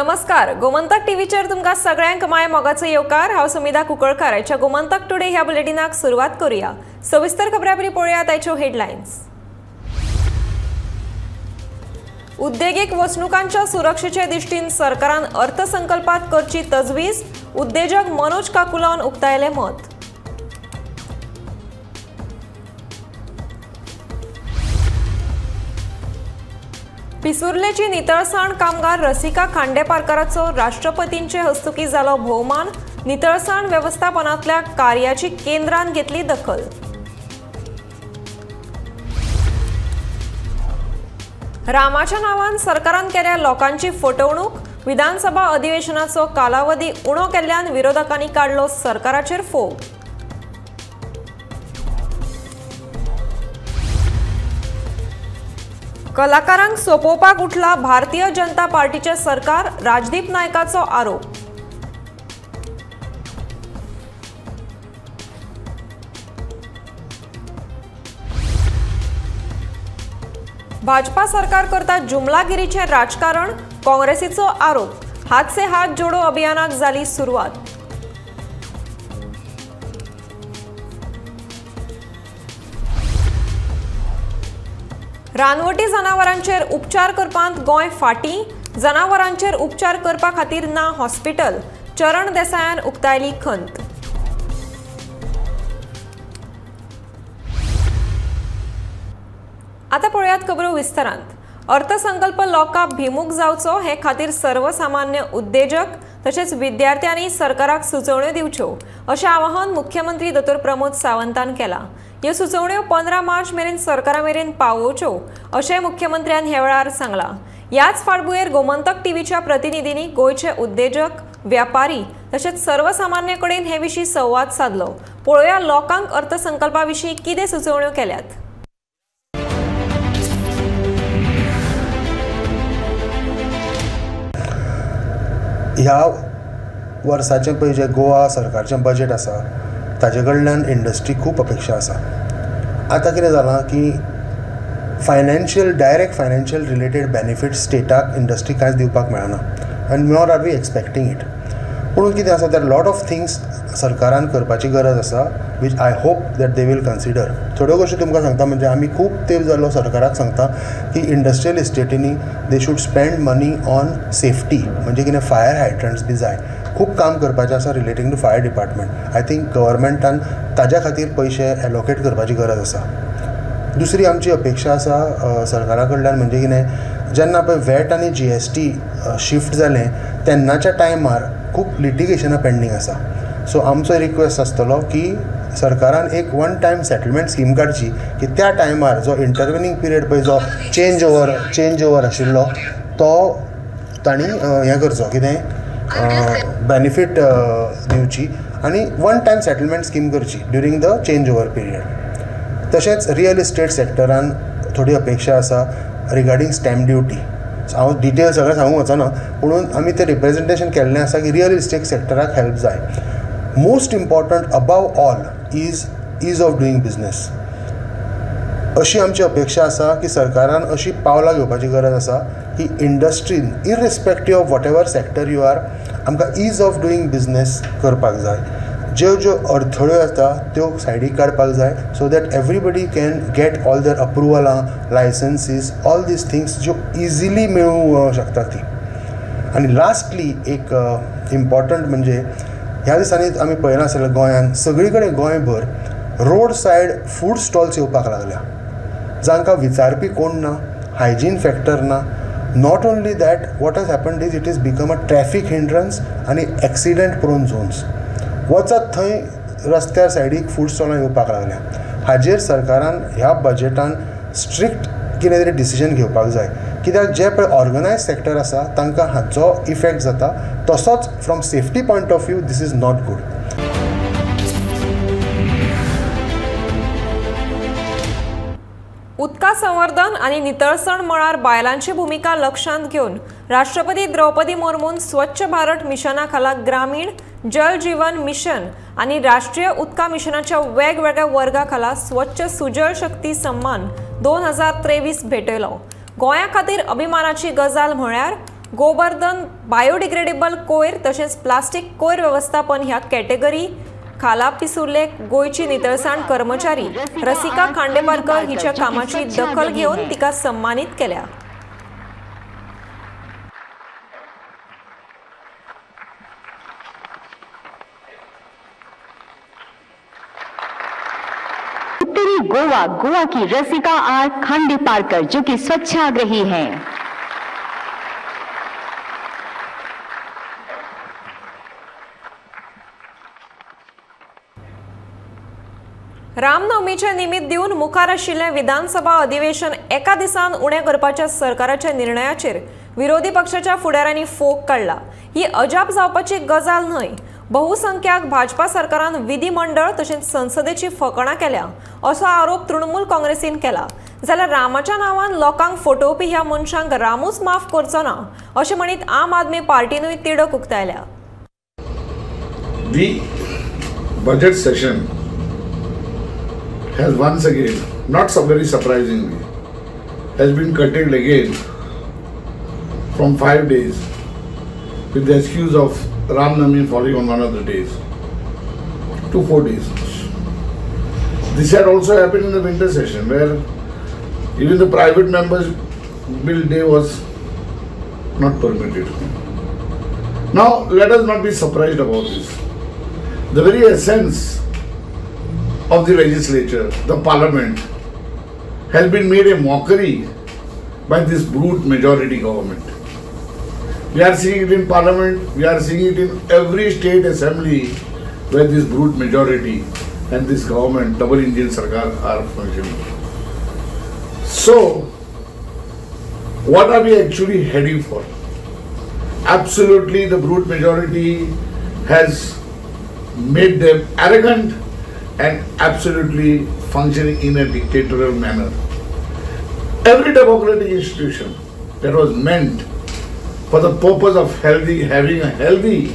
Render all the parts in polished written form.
नमस्कार, गोमंतक टीव्हीचेर तुमकां सगळ्यांक my मोगाचो येवकार। हांव सुमिधा कुंकळकार। आयच्या गोमंतक टुडे ह्या बुलेटिनाक सुरवात करूया। सविस्तर खबरां पळोवया ताच्यो हेडलायन्स। उद्देगीक वसणुकांच्या सुरक्षेचे दृष्टीन सरकारान अर्थसंकल्पात करची तजवीज, उद्देजक मनोज काकुलान उक्तायले मत। पिसुर्लेची नितळसाण कामगार रसिका खांडेपारकाराचो राष्ट्रपतींचे हस्तुकी जालो भोवमान, नितळसाण वेवस्थापनांतल्या कार्याची केंद्रान घेतली दखल। रामाच्या नावान सरकारान केल्या लोकांची फटवणूक, विधानसभा अधिवेशनाचो कालावधी उणो केल्ल्यान विरोधकांनी काडलो सरकाराचेर फोग। कलाकारांक सोपोवपाक उठला भारतीय जनता पार्टीचे सरकार, राजदीप नायकाचो आरोप। भाजपा सरकार करता जुमलागिरीचे राजकारण, काँग्रेसीचो आरोप। हात से हात जोडो अभियानाक जाली सुरवात। रानवटी जनावरांचेर उपचार करपांत गोंय फाटीं, जनावरांचेर उपचार करपा खातीर ना हॉस्पिटल, चरण देसायान उक्तायली खंत। आतां पळयात खबरो विस्तारांत। अर्थसंकल्प लोकांक भिमूक जावचो हे खातीर सर्वसामान्य उद्देजक तशेंच विद्यार्थ्यांनी सरकाराक सुचोवण्यो दिवच्यो अशें आवाहन मुख्यमंत्री दोतोर प्रमोद सावंतान केलां। ह्यो सुचोवण्यो 15 मार्च मेरेन सरकारा मेरेन पावोवच्यो अशें मुख्यमंत्र्यान ह्या वेळार सांगलां। ह्याच फाटभुंयेर गोमंतक टीव्हीच्या प्रतिनिधींनी गोंयचे उद्देजक, व्यापारी तशेंच सर्वसामान्य कडेन हे विशीं संवाद सादलो। पळोवया लोकांक अर्थसंकल्पा विशीं कितें सुचोवण्यो केल्यात। ह्या वर्साचें पळय जें गोवा सरकारचें बजेट आसा ताजे कडल्यान इंडस्ट्री खूब अपेक्षा आसा। आतां कितें जालां की financial direct financial related benefit स्टेटाक इंडस्ट्री कांयच दिवपाक मेळना आनी nor are we expecting it. पूण कितें आसा, there lot of things सरकारान करपाची गरज आसा which I hope that they will consider. थोड्यो गोश्टी तुमकां सांगता, म्हणजे आमी खूब तेंप जालो सरकाराक सांगता की industrial इस्टेटींनी they should spend money on safety, म्हणजे कितें फायर हायड्रंट्स बी जाय। खूब काम करपाचें आसा relating to fire department. I think गव्हर्मेंटान ताज्या खातीर पयशे एलोकेट करपाची गरज आसा। दुसरी आमची अपेक्षा आसा सरकारा कडल्यान म्हणजे कितें, जेन्ना पळय वॅट आनी GST shift जालें तेन्नाच्या टायमार खूब लिटिगेशनां पेंडींग आसा। सो आमचो रिक्वेस्ट आसतलो की सरकारान एक वन टायम सेटलमेंट स्कीम काडची की त्या टायमार जो इंटरविनींग पिरियड पळय जो चेंज ओवर आशिल्लो तो तांणी हें करचो, कितें बेनिफीट दिवची आनी वन टायम सेटलमेंट स्कीम करची during the change over period. तशेंच रियल इस्टेट सेक्टरान थोडी अपेक्षा आसा रिगार्डींग स्टॅम्प ड्युटी। हांव डिटेल सगळें सांगूंक वचना, पुणून आमी तें रिप्रेजेंटेशन केल्लें आसा की रियल इस्टेट सेक्टराक हेल्प जाय। Most important above all is ease of doing business. अशी आमची अपेक्षा आसा की सरकारान अशी पावलां घेवपाची गरज आसा की इंडस्ट्रीन irrespective of whatever sector you are आमकां is of doing business करपाक जाय। ज्यो ज्यो अडथळ्यो आसता त्यो सायडीक काडपाक जाय so that everybody can get all their अप्रुवलां, लायसन्सीस, all these things ज्यो इजिली मेळूं शकता ती। आनी लास्टली एक इम्पॉर्टंट म्हणजे ह्या दिसांनी आमी पळयना आसतलें गोंयांत सगळी कडेन गोंयभर रोड सायड फूड स्टॉल्स येवपाक लागल्या, जांकां विचारपी कोण ना, हायजीन फॅक्टर ना। Not only that, what has happened is it is become a traffic hindrance आनी एक्सिडंट प्रोन झोन्स। वचत थंय रस्त्यार सायडीक फूड स्टॉलां येवपाक लागल्या। हाजेर सरकारान ह्या बजेटान स्ट्रिक्ट कितें तरी डिसिजन घेवपाक जाय, कित्याक जे पळय ऑर्गनायज सेक्टर आसा तांकां हाचो इफेक्ट जाता, तसोच from safety point of view this is not good. उदका संवर्धन आनी नितळसाण मळार बायलांची भुमिका लक्षांत घेवन राष्ट्रपती द्रौपदी मुर्मून स्वच्छ भारत मिशना खाला ग्रामीण जल जीवन मिशन आनी राष्ट्रीय उदका मिशनाच्या वेगवेगळ्या वर्गा खाला स्वच्छ सुजल शक्ती सम्मान 2023 भेटयलो। गोंया खातीर अभिमानाची गजाल म्हळ्यार गोवर्धन बायोडिग्रेडेबल कोयर तशेंच प्लास्टीक कोयर वेवस्थापन ह्या कॅटेगरी खाला पिसुर्ले गोंयची नितळसाण कर्मचारी रसिका खांडेपारकर हिच्या कामाची दखल घेवन तिका सन्मानित केल्या। उत्तरी गोवा, गोवा की रसिका are Khandeparkar जो कि स्वच्छाग्रही हैं। रामनवमीचे निमित्त दिवन मुखार आशिल्लें विधानसभा अधिवेशन एका दिसान उणें करपाच्या सरकाराच्या निर्णयाचेर विरोधी पक्षाच्या फुडाऱ्यांनी फोग काडला। ही अजाप जावपाची गजाल न्हय। बहुसंख्याक भाजपा सरकारान विधिमंडळ तशेंच संसदेची फकाणां केल्या असो आरोप तृणमूल काँग्रेसीन केला। जाल्यार रामाच्या नांवान लोकांक फटोवपी ह्या मनशांक रामूच माफ करचो ना अशें म्हणीत आम आदमी पार्टीनूय तिडक उक्तायल्या। The budget session has once again, not so very surprisingly, has been curtailed again from 5 days with the excuse of Ram Navami falling on one of the days to 4 days. This had also happened in the winter session where even the private members' bill day was not permitted. Now let us not be surprised about this. The very essence of the legislature, the parliament, has been made a mockery by this brute majority government. We are seeing it in parliament, we are seeing it in every state assembly where this brute majority and this government, double engine sarkar, are functioning. So, what are we actually heading for? Absolutely, the brute majority has made them arrogant and absolutely functioning in a dictatorial manner. Every democratic institution that was meant for the purpose of having a healthy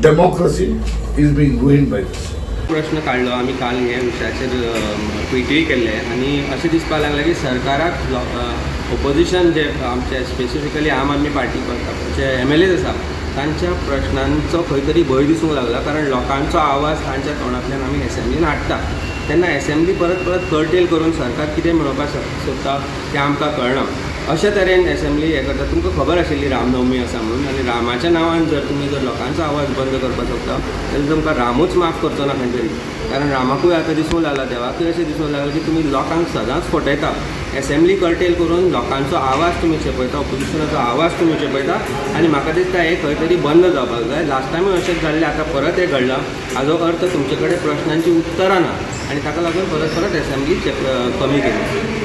democracy is being ruined by this. प्रश्न काडलो आमी काल हे विशयाचेर ट्विटूय केल्ले आनी अशें दिसपाक लागलें की सरकाराक ओपोजिशन जे आमचे स्पेसिफिकली आम आदमी पार्टीचे एम एल एज आसा तांच्या प्रश्नांचो खंय तरी भंय दिसूंक लागला, कारण लोकांचो आवाज तांच्या तोंडांतल्यान आमी एसेंब्लीन हाडटा तेन्ना एसेंब्ली परत परत कर्टेल करून सरकार कितें मेळोवपाक सोदता तें आमकां कळना। अशे तरेन एसेंब्ली हें करता। तुमकां खबर आशिल्ली रामनवमी आसा म्हणून आनी रामाच्या नांवान जर तुमी जर लोकांचो आवाज बंद करपाक सोदता जाल्यार तुमकां रामूच माफ करचो ना खंय तरी, कारण रामाकूय आतां दिसूंक लागला, देवाकूय अशें दिसूंक लागलां की तुमी लोकांक सदांच फटयता। एसेंब्ली कर्टेल करून लोकांचो आवाज तुमी चेपयता, ओपोजिशनाचो आवाज तुमी चेपयता आनी म्हाका दिसता हें खंय तरी बंद जावपाक जाय। लास्ट टायमूय अशेंच जाल्लें, आतां परत हें घडलां। हाजो अर्थ तुमचे कडेन प्रश्नांची उत्तरां ना आनी ताका लागून परत परत एसेंब्ली कमी केली।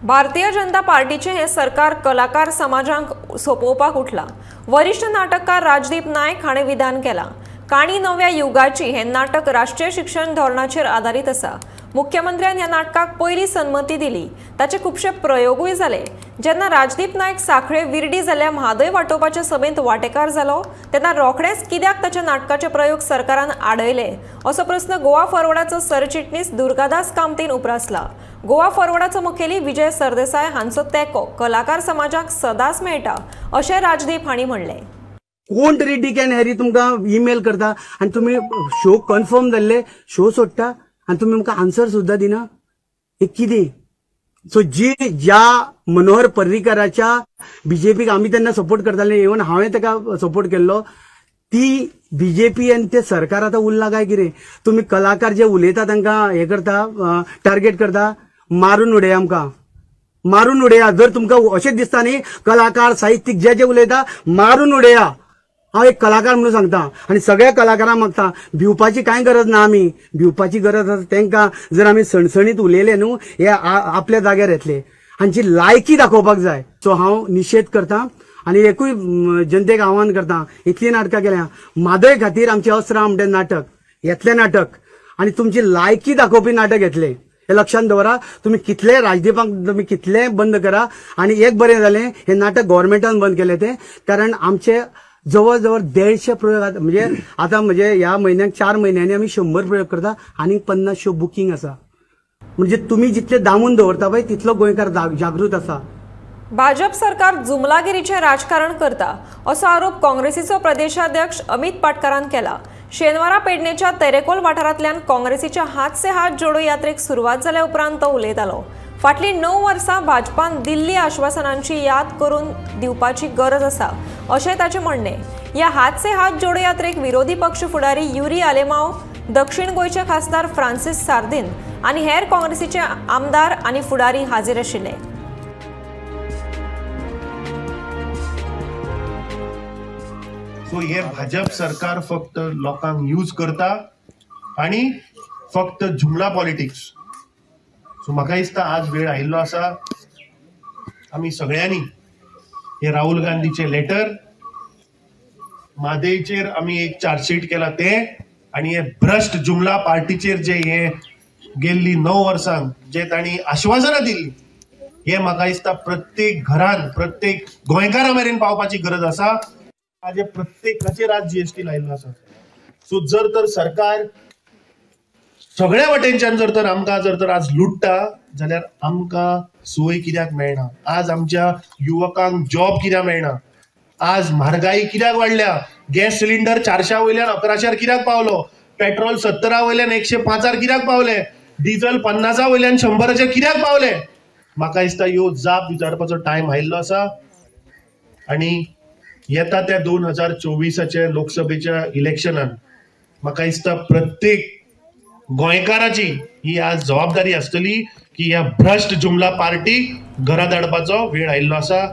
भारतीय जनता पार्टीचे हे सरकार कलाकार समाजांक सोपोवपाक उठला। वरिष्ठ नाटककार राजदीप नायक हाणें विधान केलां। काणी नव्या युगाची हे नाटक राष्ट्रीय शिक्षण धोरणाचेर आदारीत आसा। मुख्यमंत्र्यान ह्या नाटकाक पयली संमती दिली। ताचे खुबशे प्रयोगूय जाले। जेन्ना राजदीप नायक सांखळे विर्डी जाल्ल्या म्हादय वाटोवपाच्या सभेंत वांटेकार जालो तेन्ना रोखडेच कित्याक ताच्या नाटकाचे प्रयोग सरकारान आडयले असो प्रस्न गोवा फॉरवर्डाचो सरचिटणीस दुर्गादास कामतीन उप्रासला। गोवा फॉरवर्डाचो मुखेली विजय सरदेसाय हांचो तेंको कलाकार समाजाक सदांच मेळटा अशें राजदीप हांणी म्हणलें। कोण तरी डिक एंड हॅरी तुमकां ईमेल करता आनी तुमी शो कन्फर्म जाल्ले शो सोडटा आनी तुमी आमकां आन्सर सुद्दां दिना, हें कितें? सो जी ज्या मनोहर पर्रीकराच्या बीजेपीक आमी तेन्ना सपोर्ट करताले, इवन हांवें ताका सपोर्ट केल्लो, ती बीजेपी आनी ते सरकार आतां उरला काय कितें? तुमी कलाकार जे उलयता तांकां हें करता, टार्गेट करता, मारून उडया आमकां, मारून उडया। जर तुमकां अशें दिसता न्ही कलाकार साहित्यीक जे जे उलयता मारून उडया, हांव एक कलाकार म्हणून सांगता आनी सगळ्या कलाकारांक मागता, भिवपाची कांय गरज ना। आमी भिवपाची गरज आसा तांकां जर आमी सणसणीत उलयले न्हू हे आपल्या जाग्यार येतले, हांची लायकी दाखोवपाक जाय। सो हांव निशेध करता आनी एकूय जनतेक आव्हान करता, इतलीं नाटकां केल्या म्हादय खातीर आमचें अस्त्रां म्हणटा नाटक येतलें नाटक आनी तुमची लायकी दाखोवपी नाटक येतलें हें लक्षांत दवरा। तुमी कितले राजदीपाक तुमी कितलें बंद करा आनी एक बरें जालें हें नाटक गव्हर्मेंटान बंद केलें तें, कारण आमचे जवळ जवळ 150 प्रयोग म्हणजे आतां म्हणजे ह्या म्हयन्याक 4 म्हयन्यांनी आमी 100 प्रयोग करता आनी 50 शो बुकींग आसा। म्हणजे तुमी जितले दामून दवरता पळय तितलो गोंयकार जागृत आसा। भाजप सरकार जुमलागिरीचें राजकारण करता असो आरोप काँग्रेसीचो प्रदेशाध्यक्ष अमित पाटकारान केला। शेनवारा पेडणेच्या तेरेकोल वाठारांतल्यान काँग्रेसीच्या हात से हात जोडो यात्रेक सुरवात जाल्या उपरांत तो उलयतालो। फाटलीं 9 वर्सां भाजपान दिल्ली आश्वासनांची याद करून दिवपाची गरज आसा अशें ताचें म्हणणें। ह्या हात से हात जोडो यात्रेक विरोधी पक्ष फुडारी युरी आलेमाव, दक्षिण गोंयचे खासदार फ्रांसीस सार्दिन आनी हेर काँग्रेसीचे आमदार आनी फुडारी हाजीर आशिल्ले। सो हे भाजप सरकार फक्त लोकांक यूज करता आणि फक्त जुमला पॉलिटिक्स। सो म्हाका दिसता आज वेळ आयिल्लो आसा आमी सगळ्यांनी हे राहुल गांधीचे लेटर, म्हादयचेर आमी एक चार्जशीट केला ते, आनी हे भ्रश्ट जुमला पार्टीचेर जे हे गेल्ली 9 वर्सांक जे तांणी आश्वासनां दिल्ली, हे म्हाका दिसता प्रत्येक घरान प्रत्येक गोंयकारा मेरेन पावपाची गरज आसा। आज प्रत्येकाचेर आज जीएसटी लायिल्लो आसा। सो जर तर सरकार सगळ्या वटेनच्यान जर तर आमकां जर तर आज लुट्टा जाल्यार आमकां सोय कित्याक मेळना? आज आमच्या युवकांक जॉब कित्याक मेळना? आज म्हारगाई कित्याक वाडल्या? गॅस सिलिंडर 400 वयल्यान 1100 कित्याक पावलो? पेट्रोल 70 वयल्यान 105 कित्याक पावले? डिझल 50 वयल्यान 100 कित्याक पावले? म्हाका दिसता ह्यो जाप विचारपाचो टायम आयिल्लो आसा आनी येता त्या 2024 लोकसभेच्या इलेक्शनान म्हाका दिसता प्रत्येक गोंयकाराची ही आज जबाबदारी आसतली की ह्या भ्रश्ट जुमला पार्टीक घरा धाडपाचो वेळ आयिल्लो आसा।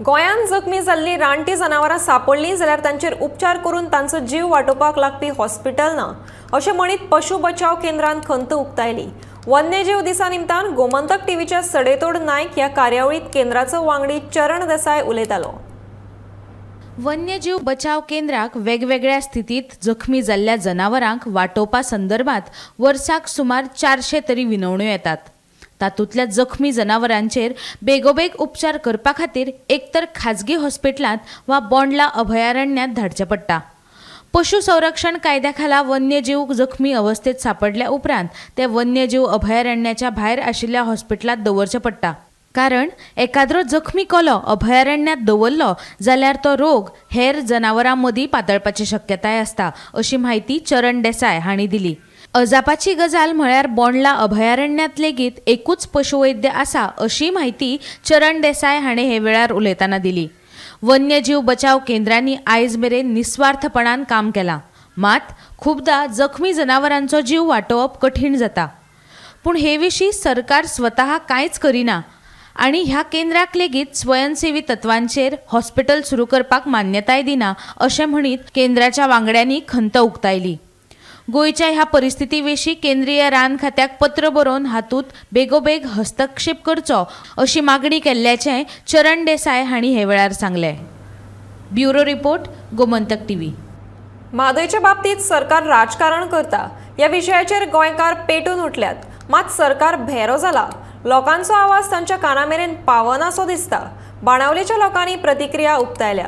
गोंयांत जखमी जाल्ली रानटी जनावरां सापडलीं जाल्यार तांचेर उपचार करून तांचो जीव वाटोवपाक लागपी हॉस्पिटल ना अशें म्हणीत पशु बचाव केंद्रान खंत उक्तायली। वन्यजीव दिसा निमतान गोमंतक टीव्हीच्या सडेतोड नायक ह्या कार्यावळींत केंद्राचो वांगडी चरण देसाय उलयतालो। वन्यजीव बचाव केंद्राक वेगवेगळ्या स्थितीत जखमी जाल्ल्या जनावरांक वाटोवपा संदर्भात वर्साक सुमार 400 तरी विनवण्यो येतात। तातूंतल्या जखमी जनावरांचेर बेगोबेग उपचार करपा खातीर एकतर खाजगी हॉस्पिटलांत वा बोंडला अभयारण्यांत धाडचें पडटा। पशु संरक्षण कायद्या खाला वन्यजीव जखमी अवस्थेत सापडल्या उपरांत ते वन्यजीव अभयारण्याच्या भायर आशिल्ल्या हॉस्पिटलांत दवरचें पडटा, कारण एकाद्रो जखमी कोलो अभयारण्यात दवरलो जाल्यार तो रोग हेर जनावरां मदीं पातळपाची शक्यताय आसता अशी म्हायती चरण देसाय हांणी दिली। अजापाची गजाल म्हळ्यार बोंडला अभयारण्यात लेगीत एकूच पशुवैद्य आसा अशी म्हायती चरण देसाय हाणें हे वेळार उलयतना दिली। वन्यजीव बचाव केंद्रांनी आयज मेरेन निस्वार्थपणान काम केलां, मात खुबदां जखमी जनावरांचो जीव वाटोवप कठीण जाता, पूण हे विशीं सरकार स्वतः कांयच करिना आनी ह्या केंद्राक लेगीत स्वयंसेवी तत्वांचेर हॉस्पिटल सुरू करपाक मान्यताय दिना अशें म्हणीत केंद्राच्या वांगड्यांनी खंत उक्तायली। गोंयच्या ह्या परिस्थिती विशीं केंद्रीय रान खात्याक पत्र बरोवन हातूंत बेगोबेग हस्तक्षेप करचो अशी मागणी केल्ल्याचें चरण देसाय हांणी हे वेळार सांगलें। Bureau report, Gomantak TV. म्हादयच्या बाबतीत सरकार राजकारण करता ह्या विशयाचेर गोंयकार पेटून उठल्यात, मात सरकार भेरो जाला। लोकांचो आवाज तांच्या काना मेरेन पावनासो दिसता। बाणावलेच्या लोकांनी प्रतिक्रिया उक्तायल्या।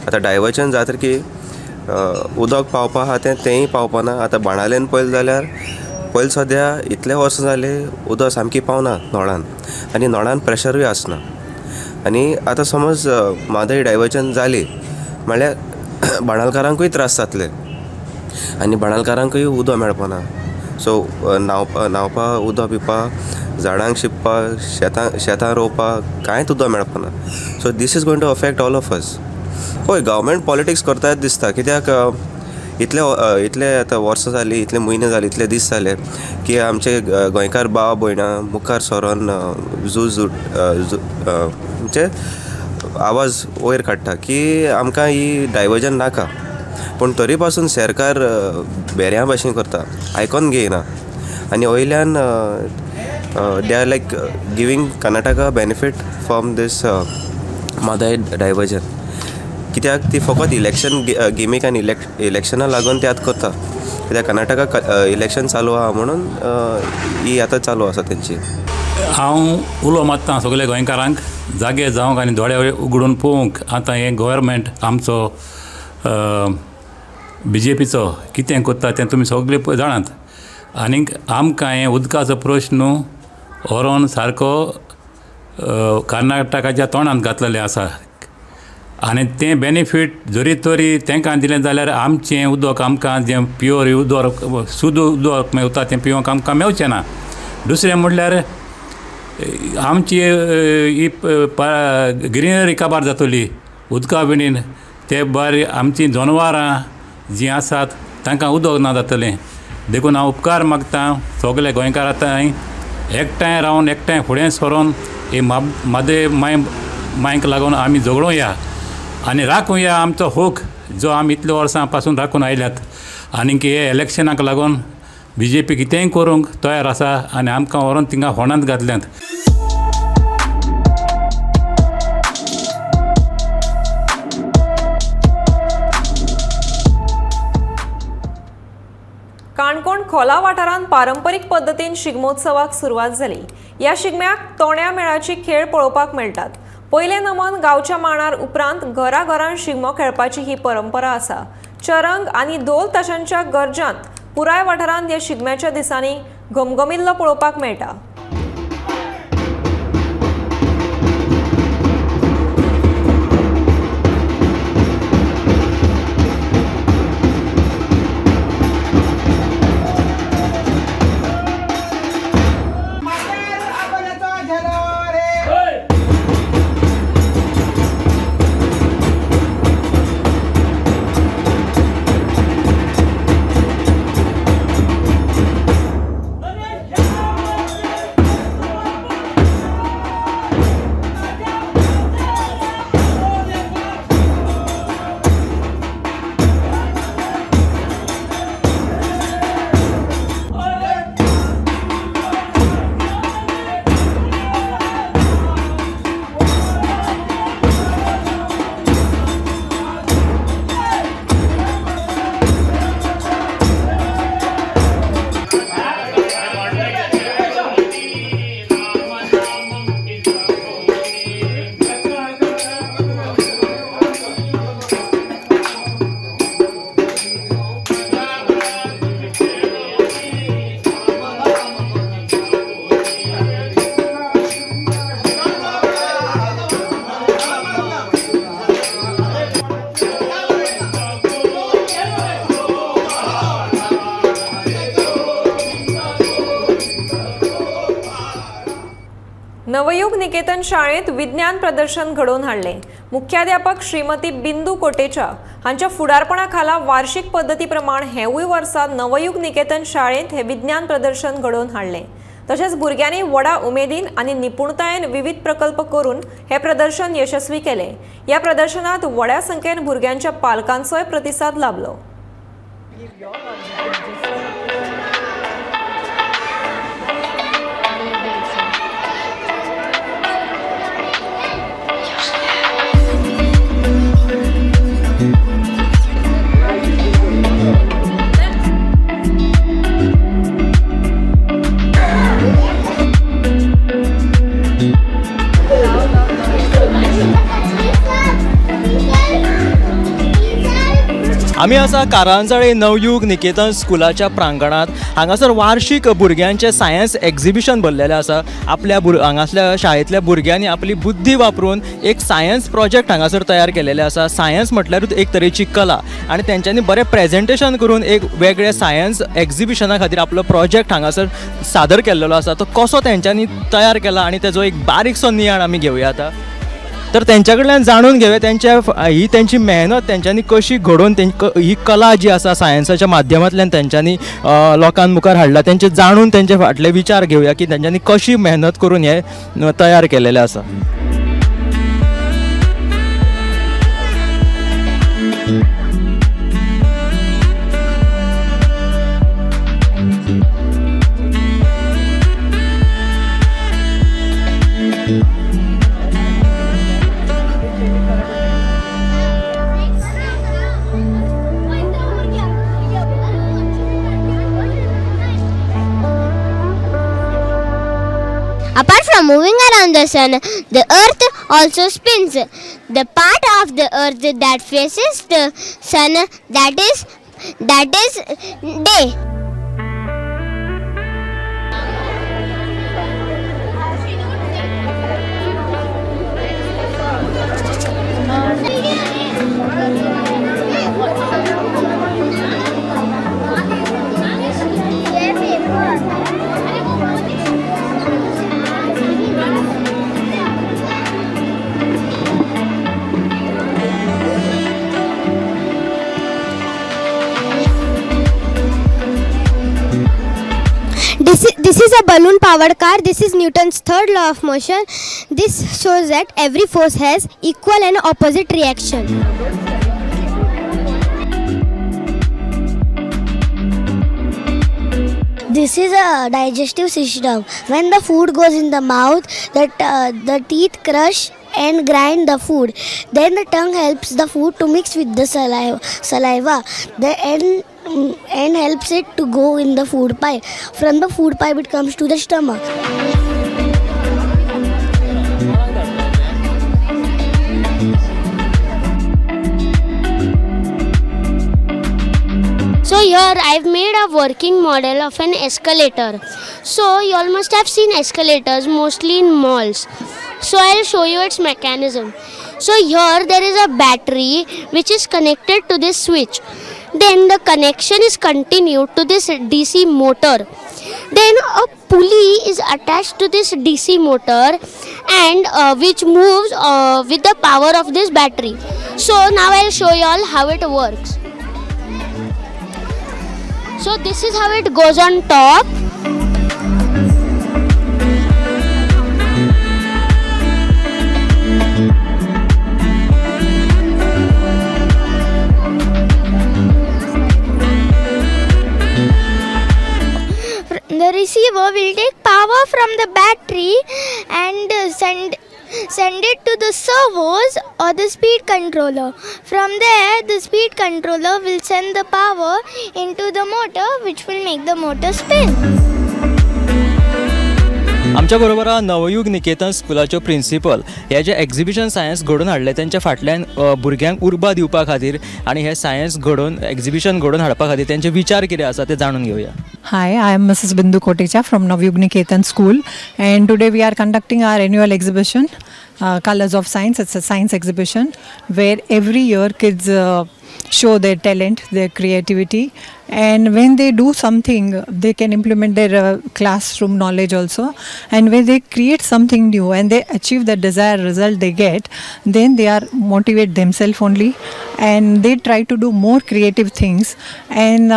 आतां डायवर्जन जाता की उदक पावपा आहा तें तेंय पावपाना। आतां बाणावलेन पळयलें जाल्यार पयलीं सद्या इतले वर्सां जालीं उदक सामकें पावना नळान आनी नळान प्रेशरूय आसना। आनी आतां समज म्हादय डायवर्जन जाली म्हणल्यार बाणालकारांकूय त्रास जातले आनी बाणालकारांकूय उदक मेळपाना। सो न्हांवपा उदक पिवपाक, झाडांक शिंपपाक, शेतां रोवपाक कांयच उदक मेळपाना। So this is going to affect all of us. हय, गव्हर्मेंट पॉलिटिक्स करता दिसता, कित्याक इतले इतले आतां वर्सां जालीं, इतले म्हयने जाले, इतले दीस जाले की आमचे गोंयकार भाव भयणां मुखार सरोन झूज म्हणजे आवाज वयर काडटा की आमकां ही डायवर्जन नाका, पूण तरी पासून सरकार बेऱ्यां भाशेन करता, आयकोन घेयना आनी वयल्यान they are like giving Karnataka benefit from this Mhadei diversion. कित्याक ती फकत इलेक्शन गेमीक आनी इलेक्शना लागून ते आतां करता, कित्याक कर्नाटका इलेक्शन चालू आहा म्हणून ही आतां चालू आसा तेंची। हांव उलो मारता सगल्या गोंयकारांक जागे जावंक आनी दोळे उगडून पळोवंक आतां हें गव्हर्मेंट आमचो बी जे पीचो कितें करता तें तुमी सगळे जाणात. आनीक आमकां हें उदकाचो प्रश्न व्हरोन सारको कर्नाटकाच्या तोंडांत घातलेलें आसा आनी तें बेनिफीट जरी तरी तांकां दिलें जाल्यार आमचें उदक आमकां जें प्युअर उदक शुद्ध उदक मेळटा तें पिवंक आमकां मेळचें ना. दुसरें म्हणल्यार आमची ही ग्रिनरी काबार जातली उदका विणीन, ते भायर आमची जनावरां जीं आसात तांकां उदक ना जातलें. देखून हांव उपकार मागता सगळे गोंयकारां थंय एकठांय रावन एकठांय फुडें सरोन हे म्हादय मांयक लागून आमी झगडोया आनी राखुया आमचो हक जो आमी इतल्या वर्सां पासून राखून आयल्यात. आनीक हे इलेक्शनाक लागून बी जे पी कितेंय करूंक तयार आसा आनी आमकां व्हरोन थिंगा फोंडांत घातल्यात. काणकोण खोला वाठारांत पारंपरीक पद्दतीन शिगमोत्सवाक सुरवात जाली. ह्या शिगम्याक तोण्या मेळाची खेळ पळोवपाक मेळटात. पयलें नमन गांवच्या मांडार उपरांत घराघरान शिगमो खेळपाची ही परंपरा आसा. चरंग आनी धोल ताशांच्या गरजांत पुराय वाठारांत ह्या शिगम्याच्या दिसांनी घमघमिल्लो पळोवपाक मेळटा. नवयुग निकेतन शाळेत विज्ञान प्रदर्शन घडोवन हाडलें. मुख्याध्यापक श्रीमती बिंदू कोटेचा हांच्या फुडारपणा खाला वार्षिक पद्दती प्रमाण हेवूय वर्सा नवयुग निकेतन शाळेंत हे विज्ञान प्रदर्शन घडोवन हाडलें. तशेंच भुरग्यांनी व्हडा उमेदीन आनी निपुणतायेन विविध प्रकल्प करून हे प्रदर्शन यशस्वी केलें. ह्या प्रदर्शनात व्हड्या संख्येन भुरग्यांच्या पालकांचोय प्रतिसाद लाभलो. आमी आसा कारांजाळे नवयुग निकेतन स्कुलाच्या प्रांगणांत. हांगासर वार्षिक भुरग्यांचें सायन्स एक्झिबिशन भरलेलें आसा. आपल्या हांगासल्या शाळेंतल्या भुरग्यांनी आपली बुद्धी वापरून एक सायन्स प्रोजेक्ट हांगासर तयार केलेले आसा. सायन्स म्हटल्यारूच एक तरेची कला आनी तेंच्यांनी बरें प्रेजेंटेशन करून एक वेगळे सायन्स एक्झिबिशना खातीर आपलो प्रोजेक्ट हांगासर सादर केल्लो आसा. तो कसो तेंच्यांनी तयार केला आनी तेजो एक बारीकसो नियाळ आमी घेवया आतां. तर तेंच्या कडल्यान जाणून घेवया तेंच्या ही तेंची मेहनत तेंच्यांनी कशी घडोवन ही कला जी आसा सायन्साच्या माध्यमांतल्यान तेंच्यांनी लोकां मुखार हाडला. तेंचे जाणून तेंचे फाटले विचार घेवया की तेंच्यांनी कशी मेहनत करून हे तयार केलेलें आसा. Apart from moving around the sun, the earth also spins. The part of the earth that faces the sun, that is day. This is a balloon powered car. This is Newton's third law of motion. This shows that every force has equal and opposite reaction. This is a digestive system. When the food goes in the mouth, the teeth crush and grind the food. Then the tongue helps the food to mix with the saliva. The end helps it to go in the food pipe. From the food pipe it comes to the stomach. So here I've made a working model of an escalator. So you all must have seen escalators mostly in malls. So I'll show you its mechanism. So here there is a battery which is connected to this switch. Then the connection is continued to this DC motor. Then a pulley is attached to this DC motor and which moves with the power of this battery. So now I'll show you all how it works. So this is how it goes on top. The receiver will take power from the battery and send it to the servos or the speed controller. From there, the speed controller will send the power into the motor, which will make the motor spin. आमच्या बरोबर नवयुग निकेतन स्कुलाच्यो principal हे जे exhibition science घडोवन हाडलें तेंच्या फाटल्यान भुरग्यांक उर्बा दिवपा खातीर आनी हे सायन्स घडोवन एक्झिबिशन घडोवन हाडपा खातीर तेंचे विचार कितें आसा ते जाणून घेवया. Hi, I am Mrs. Bindu Kotecha from Navyug Niketan School, and today we are conducting our annual exhibition, Colors of Science. It's a science exhibition where every year kids show their talent, their creativity, and when they do something, they can implement their classroom knowledge also, and when they create something new and they achieve the desired result they get, then they are motivate themselves only, and they try to do more creative things, and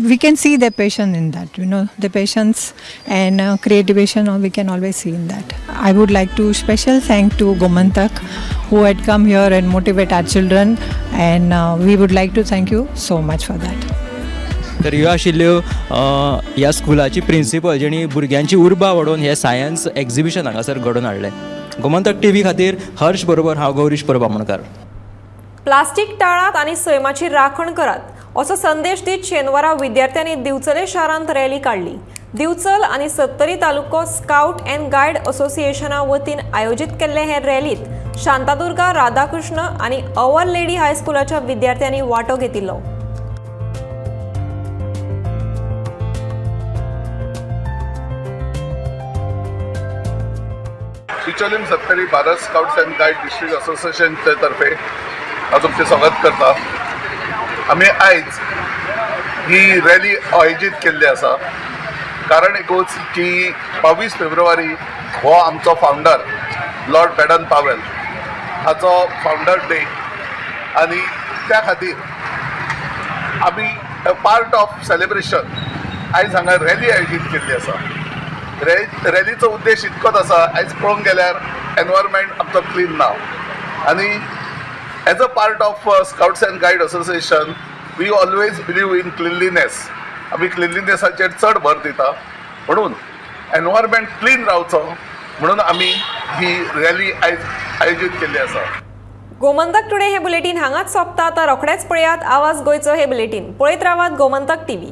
we can see their passion in that, you know, the patience and creativity we can always see in that. I would like to special thank to Gomantak who had come here and motivate our children, and we would like to thank you so much for that. तर ह्यो आशिल्ल्यो ह्या स्कुलाची principal जेणी भुरग्यांची उर्बा वाडोवन हे science exhibition हांगासर घडोवन हाडलें. गोमंतक टीव्ही खातीर हर्ष बरोबर हांव गौरीश परब आमोणकार. प्लास्टीक टाळात आनी सैमाची राखण करात असो संदेश दीत शेनवारा विद्यार्थ्यांनी दिवचले शारांत रॅली काडली. दिवचल आनी सत्तरी तालुको स्काउट अँड गायड असोसिएशना वतीन आयोजीत केल्ले हे रॅलीत शांतादुर्गा राधाकृष्ण आनी our lady हायस्कुलाच्या विद्यार्थ्यांनी वांटो घेतिल्लो. Bicholim Sattari Bharat scouts and guide district असोसिएशनचे तर्फे हांव तुमचें स्वागत करता. आमी आयज ही रॅली आयोजीत केल्ली आसा कारण एकूच की 22 फेब्रुवारी हो आमचो फावंडर लॉर्ड बेडन पावेल हाचो फावंडर डे आनी त्या खातीर आमी पार्ट ऑफ सेलिब्रेशन आयज हांगा रॅली आयोजीत केल्ली आसा. रॅलीचो उद्देश इतकोच आसा, आयज पळोवंक गेल्यार एनवायरमेंट आमचो क्लीन ना आनी as a part of Scouts and Guide Association, we always believe in cleanliness. आमी क्लिनलीनेसाचेर चड भर दिता म्हणून एनवायरमेंट क्लीन रावचो म्हणून आमी ही रॅली आयोजीत केल्ली आसा. गोमंतक टुडे हे बुलेटीन हांगाच सोंपता. आतां रोखडेच पळयात आवाज गोंयचो हे बुलेटीन. पळयत रावात गोमंतक टीव्ही.